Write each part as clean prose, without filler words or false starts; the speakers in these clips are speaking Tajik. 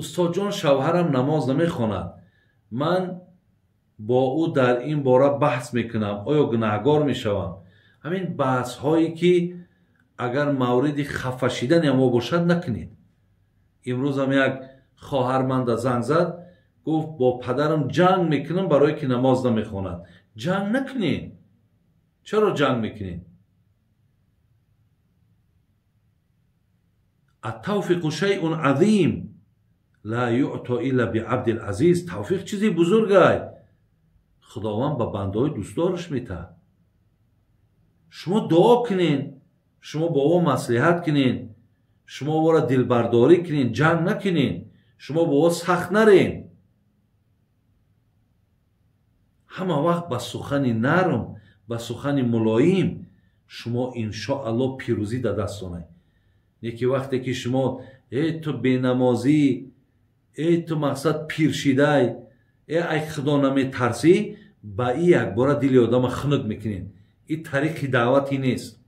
Устодҷон, шавҳарам намоз намехонад. Ман бо ӯ дар ин бора баҳс мекунам. Оё гунаҳгор мешавам? Ҳамин баҳсҳое ки агар мавриди хафа шидани мо бошад, накунед. Имрӯзам як хоҳар манда занг зад, гуфт бо падарам ҷанг мекунам барое ки намоз намехонад. Ҷанг накунед. Чаро ҷанг мекунед? Ат-тавфиқу шайъун азим ла юъто илла биабдил азиз. Тавфиқ чизи бузургай. Худованд ба бандаҳои дӯстдораш метаҳад. Шумо дуо кунед, шумо бо ӯ маслиҳат кунед, шумо ӯро дилбардорӣ кунед, ҷанг накунед, шумо бо ӯ сахт нарен. Ҳама вақт ба сухани нарм, ба сухани мулоим шумо иншоаллоҳ пирӯзӣ дар даст онед. Неки вақте ки шумо эй ту бенамозӣ, эй ту мақсад пиршидай, э ай худо наметарсӣ, ба и якбора дили одама хунук мекунед. Ин тариқи даъватӣ нест.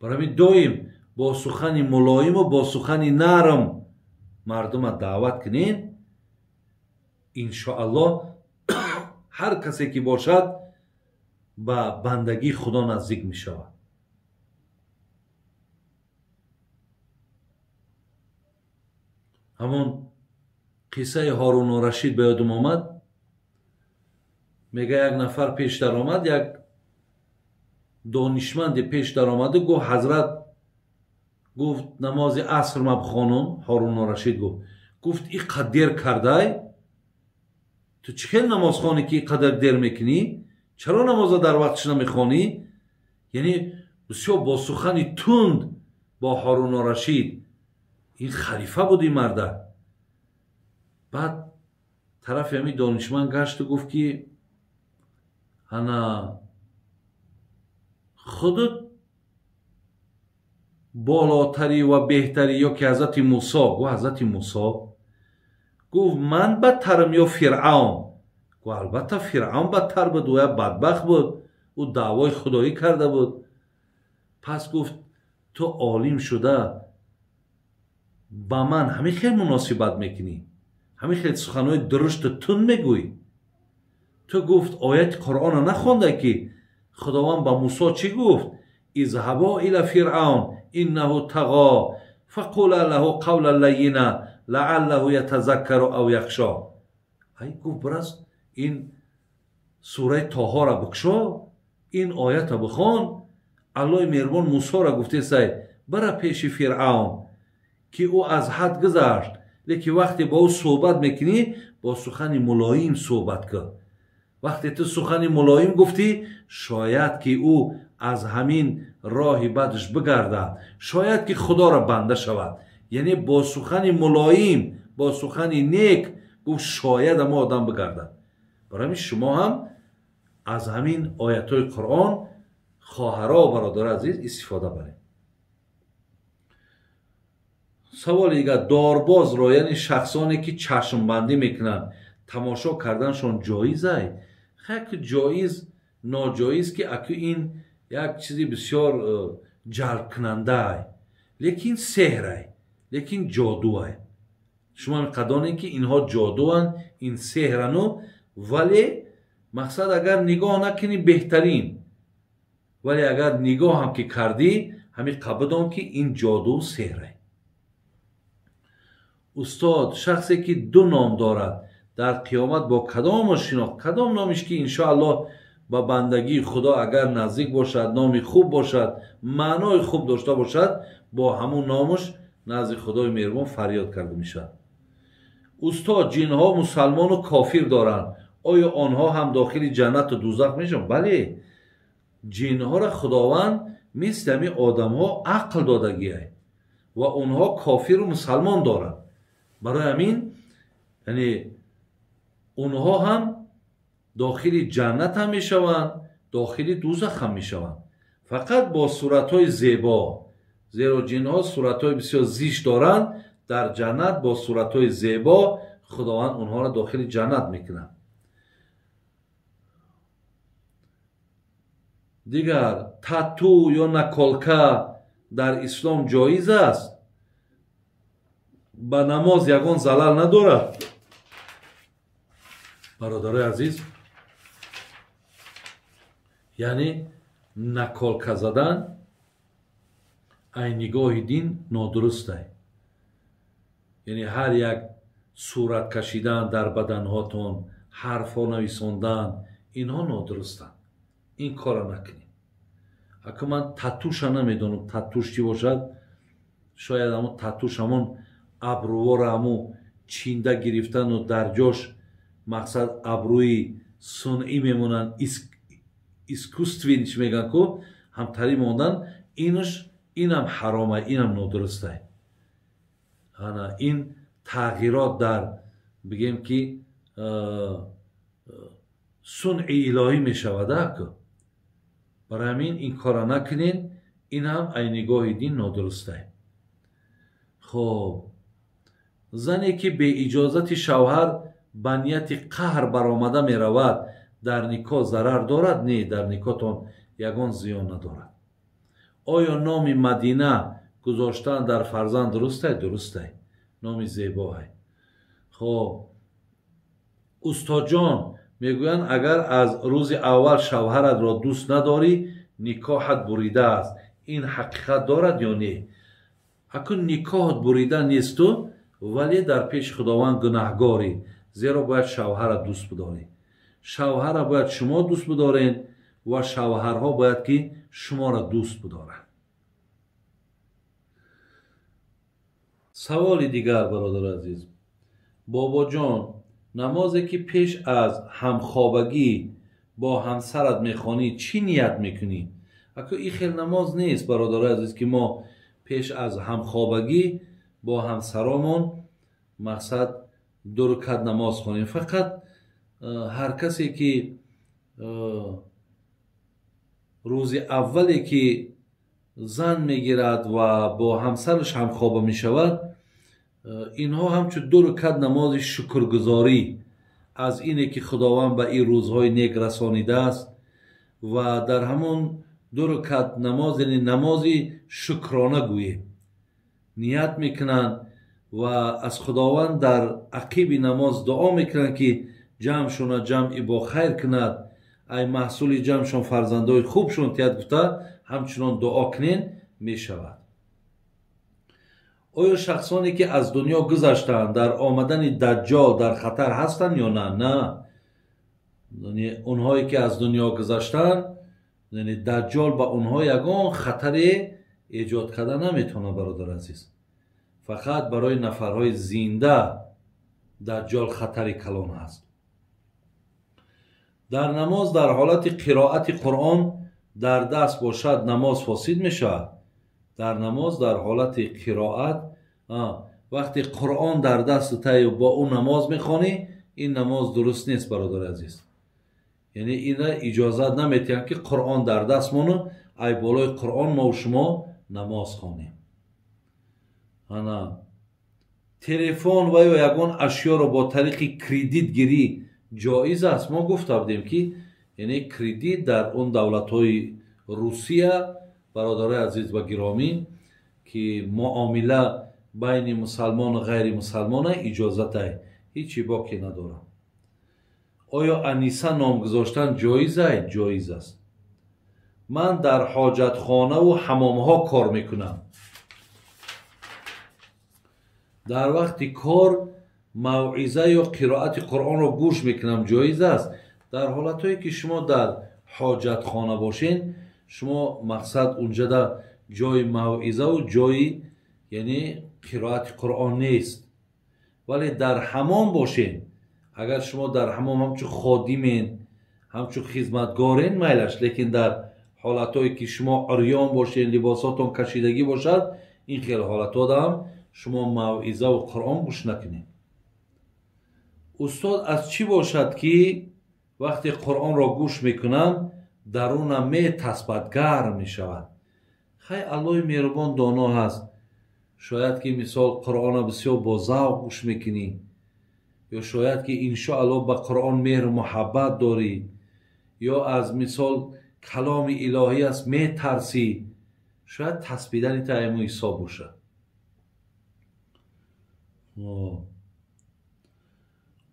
Барои ҳамин доим бо сухани мулоиму бо сухани нарм мардума даъват кунед. Иншоаллоҳ ҳар касе ки бошад ба бандагии худо наздик мешавад. Ҳамон қиссаи Ҳоруну Рашид ба ёдам омад. Мега як нафар пеш даромад, як донишманде пеш даромаду гуфт ҳазрат, гуфт намози аср ма бихонум. Ҳоруну Рашид гуфт, гуфт и қад дер кардай, ту чӣ хел намозхонӣ ки ин қадар дер мекунӣ? Чаро намоза дар вақтиш намехонӣ? Яъне бисёр бо сухани тунд бо Ҳоруну Рашид. Ин халифа буд ин марда. Баъд тарафи ҳамин донишманд гашту гуфт ки ана худут болотарӣ ва беҳтарӣ ё ки ҳазрати Мусо? Гуфт ҳазрати Мусо. Гуфт ман бадтарам ё Фиръавн? Гуфт албатта Фиръавн бадтар буд, ӯ як бадбахт буд, ӯ даъвои худоӣ карда буд. Пас гуфт ту олим шуда ба ман ҳамин хел муносибат мекунӣ, ҳамин хел суханҳои дурушту тунд мегӯӣ. Ту гуфт ояти Қуръонро нахондай ки Худованд ба Мусо чӣ гуфт? Изҳабо ила Фиръавн иннаҳу тағо фақула лаҳу қавлан лайина лааллаҳу ятазаккару ав яхшо. Ай гуфт бирас ин сураи Тоҳоро бикшо, ин оята бихон. Аллоҳи меҳрубон Мусоро гуфтесай бира пеши Фиръавн ки ӯ аз ҳад гузашт, лекин вақте бо ӯ суҳбат мекунӣ бо сухани мулоим суҳбат кун. Вақте ту сухани мулоим гуфтӣ, шояд ки ӯ аз ҳамин роҳи бадаш бигардад, шояд ки худоро банда шавад. Яъне бо сухани мулоим, бо сухани нек гуфт шояд ама одам бигардад. Барои ҳамин шумо ҳам аз ҳамин оятҳои Қуръон хоҳаро ва бародари азиз истифода баред. Саволи дигар, дорбозро, яъне шахсоне ки чашмбандӣ мекунанд, тамошо карданашон ҷоиз ай? Хай ки ҷоиз, ноҷоиз ки аку ин як чизи бисёр ҷалбкунанда ай, лекин сеҳр ай, лекин ҷоду ай. Шумо меқадонед ки инҳо ҷодуанд, ин сеҳрану, вале мақсад агар нигоҳ накунӣ беҳтарин, вале агар нигоҳ ҳам ки кардӣ, ҳамин қабидон ки ин ҷоду сеҳр ай. Устод, шахсе ки ду ном дорад дар қиёмат бо кадом шинохт? Кадом номиш ки иншоаллоҳ ба бандагии худо агар наздик бошад, номи хуб бошад, маънои хуб дошта бошад, бо ҳамун номуш назди худои меҳрубон фарёд карда мешавад. Устод, ҷинҳо мусалмону кофир доранд, оё онҳо ҳам дохили ҷаннату дузах мешаванд? Бале, ҷинҳоро худованд мисли ҳамин одамҳо ақл додагиай ва онҳо кофиру мусалмон доранд. Барои ҳамин яъне онҳо ҳам дохили ҷаннат ҳам мешаванд, дохили дузах ҳам мешаванд, фақат бо суратҳои зебо. Зеро ҷинҳо суратҳои бисёр зишт доранд, дар ҷаннат бо суратҳои зебо худованд онҳоро дохили ҷаннат мекунад. Дигар тату ё наколка дар ислом ҷоиз аст? Ба намоз ягон залал надорад? Бародарои азиз, яъне наколка задан ай нигоҳи дин нодурустай. Яъне ҳар як сурат кашидан дар баданҳотон, ҳарфҳо нависондан, инҳо нодурустанд. Ин корро накунед. Ака ман татуша намедонам, татуш чӣ бошад. Шояд ҳамон татуш ҳамон абрувора ҳамун чинда гирифтану дар ҷош мақсад абрӯи сунъӣ мемонанд, искусственный чӣ мегӯянд ку, ҳамтарӣ мондан, инаш инам ҳаромай, инам нодурустай. Ана ин тағйирот дар бигем ки сунъи илоҳӣ мешавад аку. Барои ҳамин ин корро накунед, ин ҳам ай нигоҳи дин нодурустай. Хоб, зане ки беиҷозати шавҳар ба нияти қаҳр баромада меравад, дар никоҳ зарар дорад? Не, дар никоҳтон ягон зиён надорад. Оё номи Мадина гузоштан дар фарзанд дурустай? Дурустай, номи зебоай. Хоб, устодҷон мегӯянд, агар аз рӯзи аввал шавҳаратро дӯст надорӣ, никоҳат буридааст. Ин ҳақиқат дорад ё не? Акун никоҳат бурида несту, вале дар пеши Худованд гунаҳгорӣ, зеро бояд шавҳара дӯст бидорӣ. Шавҳара бояд шумо дӯст бидоред ва шавҳарҳо бояд ки шуморо дӯст бидоранд. Саволи дигар, бародари азиз. Бобоҷон, намозе ки пеш аз ҳамхобагӣ бо ҳамсарат мехонӣ, чӣ ният мекунӣ? Аку ин хел намоз нест, бародари азиз, ки мо пеш аз ҳамхобагӣ бо ҳамсаромон мақсад ду рукат намоз хонем. Фақат ҳар касе ки рӯзи аввале ки зан мегирад ва бо ҳамсараш ҳамхоба мешавад, инҳо ҳамчун ду рукат намози шукргузорӣ аз ине ки Худованд ба ин рӯзҳои нек расонидааст ва дар ҳамон ду рукат намоз, яъне намози шукрона гӯем, ният мекунанд ва аз Худованд дар ақиби намоз дуо мекунанд, ки ҷамъшона ҷамъи бо хайр кунад, ай маҳсули ҷамъшон фарзандои хубшон тиҳад гуфта ҳамчунон дуо кунен мешавад. Оё шахсоне ки аз дунё гузаштаанд дар омадани даҷҷол дар хатар ҳастанд ё на? На, онҳое ки аз дунё гузаштаанд, яъне даҷҷол ба онҳо ягон хатаре эҷод карда наметавонад, бародар азиз. Фақат барои нафарҳои зинда даҷҷол хатари калон ҳаст. Дар намоз дар ҳолати қироати Қуръон дар даст бошад, намоз фосид мешавад? Дар намоз дар ҳолати қироат, вақте Қуръон дар дасти таю бо ӯ намоз мехонӣ, ин намоз дуруст нест, бародари азиз. Яъне ина иҷозат наметиҳанд, ки Қуръон дар даст мону ай болои Қуръон мо шумо намоз хонем. Ана телефон ва ё ягон ашёро бо тариқи кредит гирӣ ҷоиз аст? Мо гуфта будем, ки яъне кредит дар он давлатҳои Русия, бародарои азиз ва гиромӣ, ки муомила байни мусалмону ғайри мусалмона иҷозатай, ҳеҷ боке надорад. Оё Аниса ном гузоштан ҷоиз ай? Ҷоиз аст. Ман дар ҳоҷатхонаву ҳамомҳо кор мекунам. Дар вақти кор мавъиза ё қироати Қуръонро гӯш мекунам, ҷоиз аст? Дар ҳолатҳое ки шумо дар ҳоҷатхона бошед, шумо мақсад унҷада ҷои мавъизаву ҷои яъне қироати Қуръон нест. Вале дар ҳамом бошед, агар шумо дар ҳамом ҳамчун ходимен, ҳамчун хизматгорен, майлаш, лекин дар ҳолатҳое ки шумо урён бошед, либосотон кашидагӣ бошад, ин хел ҳолатҳода ҳам шумо мавъизаву Қуръон гӯш накунед. Устод, аз чӣ бошад ки вақте Қуръонро гӯш мекунам, дарунам метаспад, гарм мешавад? Хай, Аллоҳи меҳрубон доно ҳаст. Шояд ки мисол Қуръонро бисёр бо завқ гӯш мекунӣ, ё шояд ки иншоаллоҳ ба Қуръон меҳру муҳаббат дорӣ, ё аз мисол каломи илоҳӣ аст метарсӣ, шояд таспидани та айму ҳисоб бошад.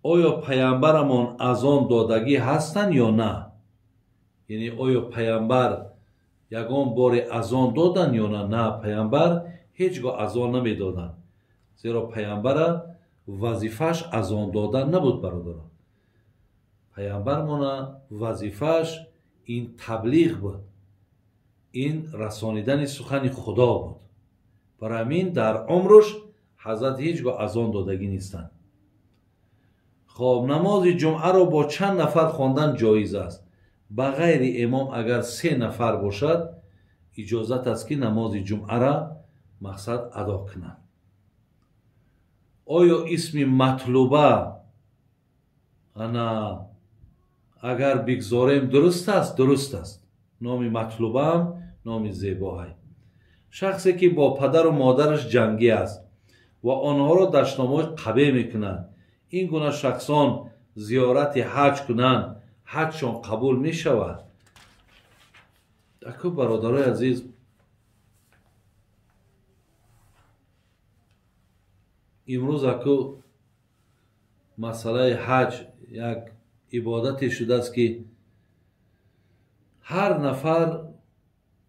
Оё паямбарамон азон додагӣ ҳастанд ё на? Яъне оё паямбар ягон боре азон доданд ё на? На, паямбар ҳеҷ гоҳ азон намедоданд, зеро паямбара вазифааш азон додан набуд, бародарон. Паямбармона вазифааш ин таблиғ буд, ин расонидани сухани Худо буд. Барои ҳамин дар умрш ҳазрат ҳеҷ гоҳ азон додагӣ нестанд. Хоб, намози ҷумъаро бо чанд нафар хондан ҷоиз аст? Ба ғайри имом агар 3 нафар бошад, иҷозат аст, ки намози ҷумъара мақсад адо кунанд. Оё исми матлуба ана агар бигзорем дуруст аст? Дуруст аст. Номи матлубаам номи зебоҳай. Шахсе ки бо падару модараш ҷангӣ аст ва онҳоро дашномҳои қабеҳ мекунанд, ин гуна шахсон зиёрати ҳаҷ кунанд, ҳаҷшон қабул мешавад? Аку бародарои азиз, имрӯз аку масъалаи ҳаҷ як ибодате шудааст, ки ҳар нафар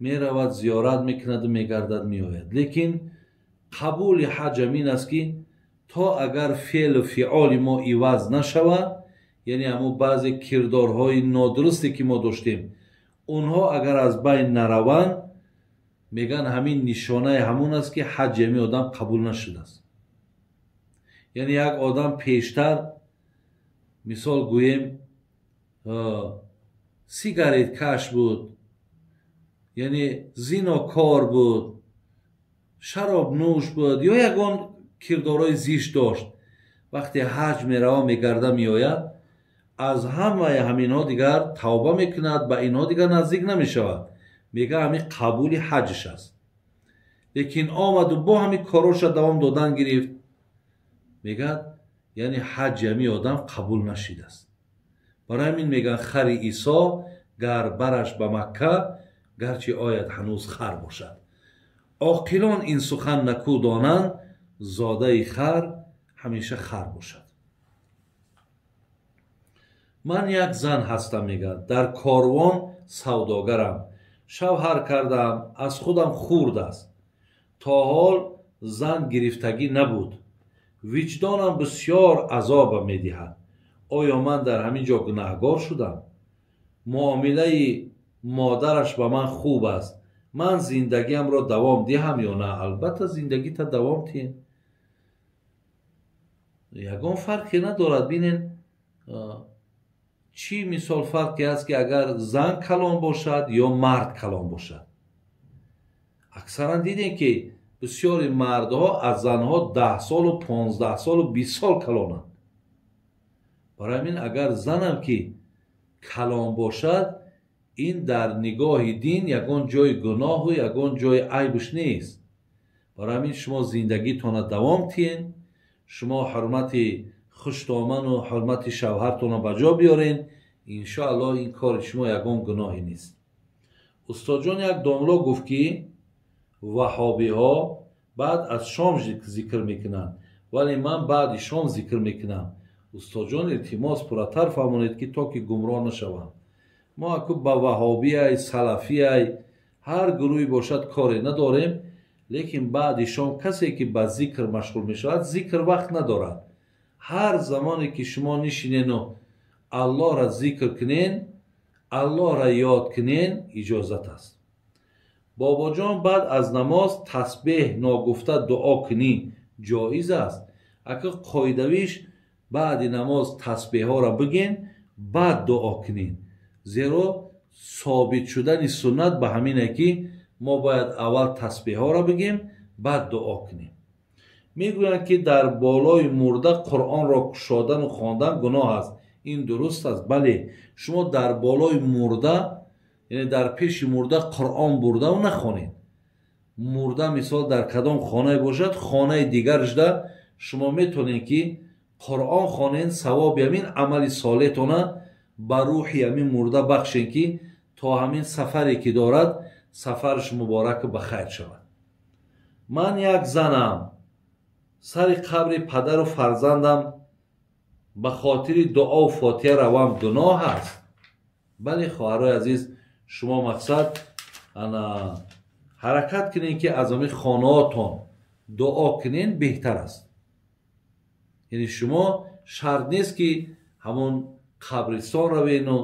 меравад, зиёрат мекунаду мегардад, меояд. Лекин қабули ҳаҷ ҳамин аст, ки то агар феълу фиъоли мо иваз нашавад, яъне ҳамун баъзе кирдорҳои нодурусте ки мо доштем, онҳо агар аз байн нараванд, мегӯянд ҳамин нишонаи ҳамун аст, ки ҳаҷи ҳамин одам қабул нашудааст. Яъне як одам пештар, мисол гӯем, сигареткаш буд, яъне зинокор буд, шаробнӯш буд ё ягон кирдорҳои зишт дошт, вақте ҳаҷ мерава, мегарда, меояд, аз ҳамаи ҳаминҳо дигар тавба мекунад, ба инҳо дигар наздик намешавад, мега ҳамин қабули ҳаҷш аст. Лекин омаду бо ҳамин короша давом додан гирифт, мегӯяд яъне ҳаҷи ҳамин одам қабул нашидааст. Барои ҳамин мегӯянд хари Исо гар бараш ба Макка, гарчи ояд ҳанӯз хар бошад. Оқилон ин сухан накӯ донанд, зодаи хар ҳамеша хар бошад. Ман як зан ҳастам, мегӯяд, дар корвон савдогарам, шавҳар кардам, аз худам хурд аст, то ҳол зан гирифтагӣ набуд, виҷдонам бисёр азобам медиҳад. Оё ман дар ҳамин ҷо гунаҳгор шудам? Муомилаи модараш ба ман хуб аст, ман зиндагиамро давом диҳам ё на? Албатта зиндагита давом диҳем, ягон фарқе надорад. Бинен, чӣ мисол фарқе аст, ки агар зан калон бошад ё мард калон бошад? Аксаран дидем, ки бисёри мардҳо аз занҳо 10 солу 15 солу 20 сол калонанд. Барои ҳамин агар занам ки калон бошад, ин дар нигоҳи дин ягон ҷои гуноҳу ягон ҷои айбш нест. Барои ҳамин шумо зиндагитонро давом тиҳен, шумо ҳурмати хуштоману ҳурмати шавҳартонро ба ҷо биёрен, иншоаллоҳ ин кори шумо ягон гуноҳе нест. Устодҷон, як домло гуфт, ки ваҳобиҳо баъд аз шом зикр мекунанд, вале ман баъди шом зикр мекунам. Устодҷон, илтимос пурратар фаҳмонед, ки то ки гумроҳ нашаванд. Мо аку ба ваҳобияй, салафияй, ҳар гурӯҳе бошад коре надорем, лекин баъди шом касе ки ба зикр машғул мешавад, зикр вақт надорад. Ҳар замоне ки шумо нишинену Аллоҳро зикр кунен, Аллоҳро ёд кунен, иҷозат аст. Бобоҷон, баъд аз намоз тасбеҳ ногуфта дуо кунӣ ҷоиз аст? Агар қоидавиш баъди намоз тасбеҳҳоро бигин, баъд дуо кунед, зеро собит шудани суннат ба ҳамине, ки мо бояд аввал тасбеҳҳоро бигем, баъд дуо кунем. Мегӯянд, ки дар болои мурда Қуръонро кушодану хондан гуноҳ аст. Ин дуруст аст? Бале, шумо дар болои мурда, яъне дар пеши мурда Қуръон бурдаву нахонед. Мурда мисол дар кадом хонае бошад, хонаи дигарашда шумо метавонед, ки Қуръон хонед, савоби ҳамин амали солеҳтона ба рӯҳи ҳамин мурда бахшед, ки то ҳамин сафаре ки дорад, сафараш мубораку ба хайр шавад. Ман як занам, Сари қабри падару фарзандам ба хотири дуову фотиҳа равам гуноҳ аст? Бале, хоҳарои азиз, шумо мақсад ана ҳаракат кунед, ки аз ҳамин хонаотон дуо кунед, беҳтар аст. Яъне шумо шарт нест, ки ҳамон қабристон равену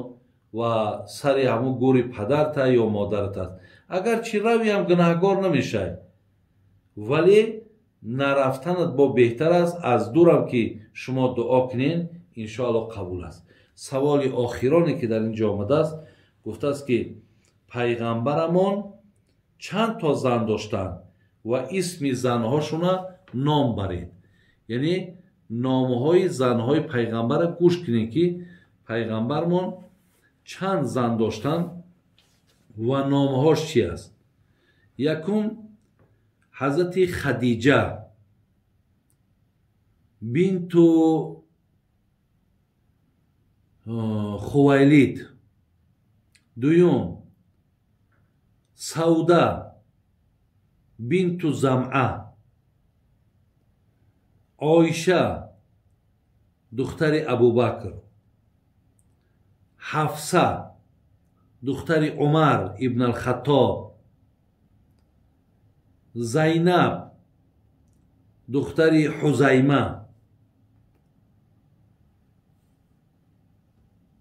ва сари ҳамон гӯри падарта ё модарат аст. Агарчи равиам гунаҳгор намешавӣ, вале нарафтанат бо беҳтар аст. Аз дурам ки шумо дуо кунед, иншоалло қабул аст. Саволи охироне ки дар ин ҷо омадааст, гуфтааст, ки пайғамбарамон чанд то зан доштанд ва исми занҳошона ном баред. Яъне номҳои занҳои пайғамбара гӯш кунед, ки пайғамбармон чанд зан доштанд ва номҳош чи аст. Якум, ҳазрати Хадиҷа бинту Хувайлид. Дуюм, Сауда бинту Замъа. Оиша духтари Абубакр. Ҳафса духтари Умар ибн Алхаттоб. Зайнаб духтари Ҳузайма.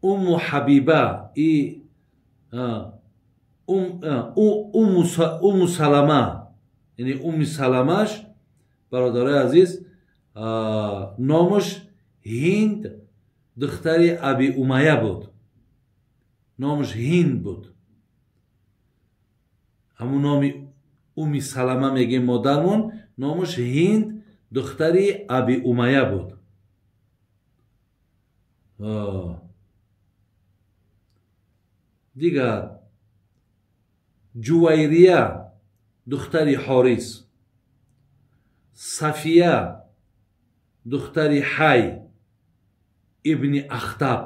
Умму Ҳабиба и Умму Салама, яъне Умми Саламаш, бародарои азиз, номаш Ҳинд духтари Аби Умая буд. Номаш Ҳинд буд. Ҳамун номи Умми Салама мегем модармон, номаш Ҳинд духтари Аби Умая буд. Дигар, Ҷувайрия духтари Ҳорис. Сафия духтари Ҳай ибни Ахтаб.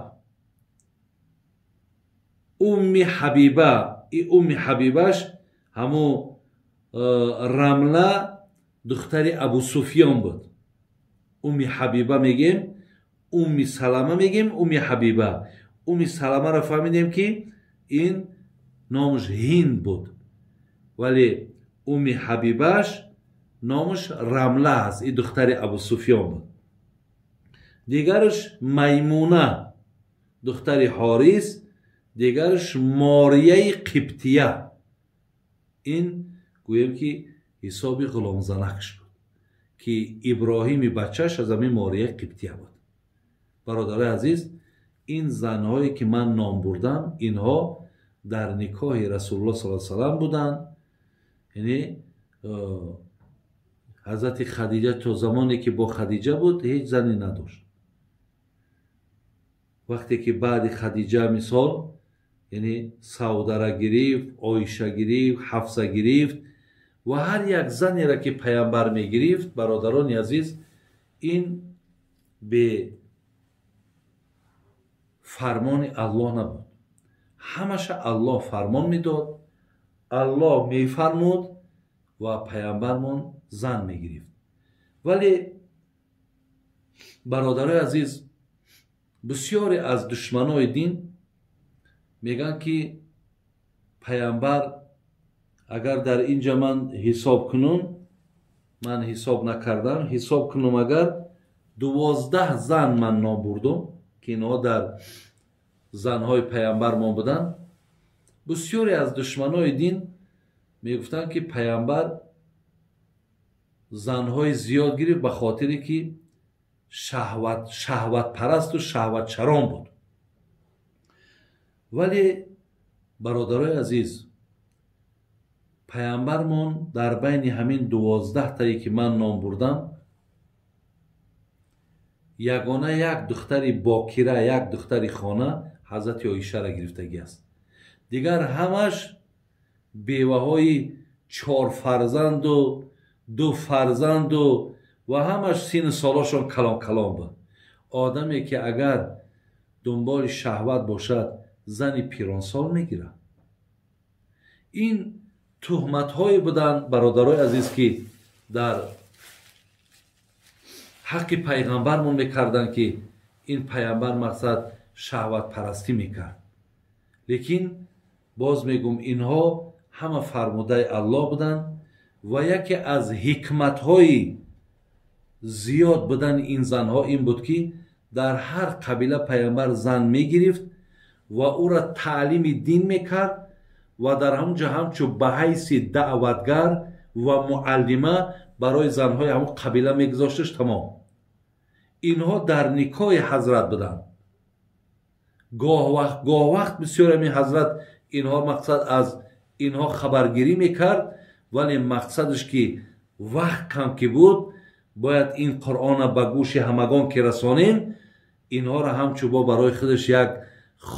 Умми Ҳабиба, и Умми Ҳабибаш ҳаму Рамла духтари Абу Суфён буд. Умми Ҳабиба мегем, Умми Салама мегем, Умми Ҳабиба. Умми Саламаро фаҳмидем, ки ин номаш Ҳинд буд, вале Умми Ҳабибаш номаш Рамла аст, и духтари Абу Суфён буд. Дигараш Маймуна духтари Ҳорис, дигараш Морияи Қибтия. Ин гӯем, ки ҳисоби ғуломзанакш буд, ки Иброҳими бачааш аз ҳамин Морияи Қибтия буд. Бародарои азиз, ин занҳое ки ман ном бурдам, инҳо дар никоҳи Расулуллоҳ саллаллоҳу алайҳи васаллам буданд. Яъне ҳазрати Хадиҷа то замоне ки бо Хадиҷа буд, ҳеҷ зане надошт. Вақте ки баъди Хадиҷа, мисол, яъне Саудара гирифт, Оиша гирифт, Ҳафса гирифт ва ҳар як занеро ки пайғамбар мегирифт, бародарони азиз, ин бе фармони Аллоҳ набуд. Ҳамаша Аллоҳ фармон медод, Аллоҳ мефармуд ва пайғамбармон зан мегирифт. Вале, бародарои азиз, бисёре аз душманои дин мегӯянд, ки пайғамбар, агар дар ин ҷа ман ҳисоб кунум, ман ҳисоб накардам, ҳисоб кунум, агар 12 зан ман ном бурдум, ки инҳо дар занҳои пайғамбармон буданд, бисёре аз душманои дин мегуфтанд, ки пайғамбар занҳои зиёд гирифт ба хотире ки шаҳватпарасту шаҳватчарон буд. Вале, бародарои азиз, пайғамбармон дар байни ҳамин 12-тае ки ман ном бурдам, ягона як духтари бокира, як духтари хона, ҳазрати Оишаро гирифтагӣ аст. Дигар ҳамаш беваҳои чорфарзанду ду фарзанду ва ҳамаш сину солошон калон калон буд. Одаме ки агар дунболи шаҳват бошад, зани пиронсол мегирад. Ин туҳматҳое буданд, бародарои азиз, ки дар ҳаққи пайғамбармон мекарданд, ки ин пайғамбар мақсад шаҳватпарастӣ мекард. Лекин боз мегум, инҳо ҳама фармудаи Аллоҳ буданд ва яке аз ҳикматҳои зиёд будани ин занҳо ин буд, ки дар ҳар қабила пайғамбар зан мегирифт ва ӯра таълими дин мекард ва дар ҳамон ҷо ҳамчун ба ҳайси даъватгар ва муаллима барои занҳои ҳамон қабила мегузошташ. Тамом, инҳо дар никоҳи ҳазрат буданд. Гоҳ вақт бисёр ҳамин ҳазрат инҳо мақсад аз инҳо хабаргирӣ мекард, вале мақсадаш ки вақт кам ки буд, бояд ин Қуръона ба гӯши ҳамагон ки расонем, инҳоро ҳамчун бо барои худаш як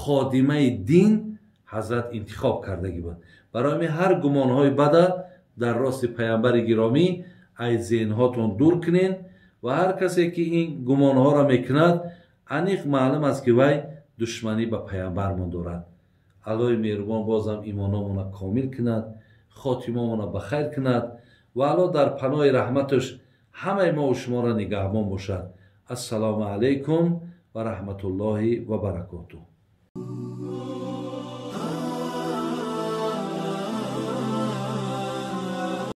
ходимаи дин ҳазрат интихоб кардагӣ буд. Барои ҳамин ҳар гумонҳои бада дар рости пайғамбари гиромӣ ай зеҳнҳотон дур кунен ва ҳар касе ки ин гумонҳоро мекунад, аниқ маълум аст, ки вай душманӣ ба пайғамбармон дорад. Аллоҳи меҳрубон бозам имономона комил кунад, хотимомона ба хайр кунад ва Аллоҳ дар паноҳи раҳматаш ҳамаи мову шуморо нигаҳбон бошад. Ассалому алайкум ва раҳматуллоҳи ва баракотуҳ.